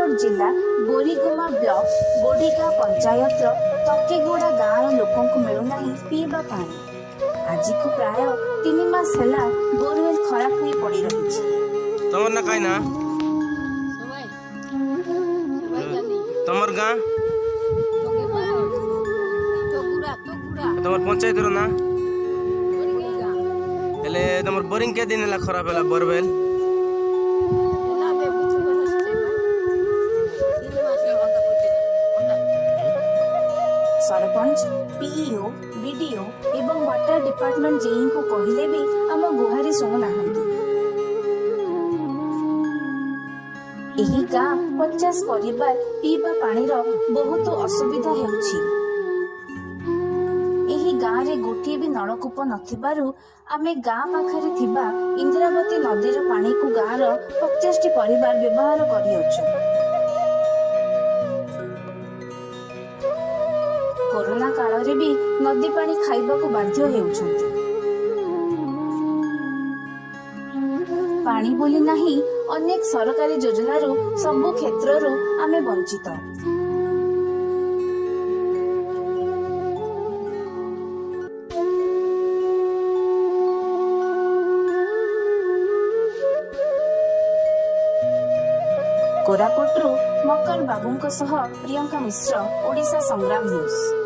କୋରାପୁଟ ଜିଲ୍ଲା ବୋରିଗୁମା ବ୍ଲକ ବୋଡ଼ିଗାଁ ପଞ୍ଚାୟତର ତକେଗୁଡ଼ା ଗାଁର ଲୋକଙ୍କୁ ମିଳୁନାହିଁ ପିଇବା ପାଣି। ଆଜିକୁ ପ୍ରାୟ 3 ମାସ ହେଲା ବୋରୱେଲ ଖରାପ ହୋଇ ପଡ଼ି ରହିଛି। ତମର ନା କାଇଁ ନା? ତମର ଗାଁ, ତମର ପଞ୍ଚାୟତର ନା? ହେଲେ ତମର ବୋରିଂ କେତେ ଦିନ ହେଲା ଖରାପ ହେଲା ବୋରୱେଲ? ସରପଞ୍ଚ, ପିଇଓ, ବିଡିଓ ଏବଂ ୱାଟର ଡିପାର୍ଟମେଣ୍ଟ ଜେଇଙ୍କୁ କହିଲେ ବି ଆମ ଗୁହାରି ଶୁଣୁନାହାନ୍ତି। ଏହି ଗାଁ 50 ପରିବାର ପିଇବା ପାଣିର ବହୁତ ଅସୁବିଧା ହେଉଛି। ଏହି ଗାଁରେ ଗୋଟିଏ ବି ନଳକୂପ ନଥିବାରୁ ଆମେ ଗାଁ ପାଖରେ ଥିବା ଇନ୍ଦ୍ରାବତୀ ନଦୀର ପାଣିକୁ ଗାଁର 50ଟି ପରିବାର ବ୍ୟବହାର କରିଅଛୁ। କରୋନା କାଳରେ ବି ନଦୀ ପାଣି ଖାଇବାକୁ ବାଧ୍ୟ ହେଉଛନ୍ତି। ପାଣି ବୋଲି ନାହିଁ, ଅନେକ ସରକାରୀ ଯୋଜନାରୁ ସବୁ କ୍ଷେତ୍ରରୁ ଆମେ ବଞ୍ଚିତ। କୋରାପୁଟରୁ ମକର ବାବୁଙ୍କ ସହ ପ୍ରିୟଙ୍କା ମିଶ୍ର, ଓଡ଼ିଶା ସଂଗ୍ରାମ ନ୍ୟୁଜ୍।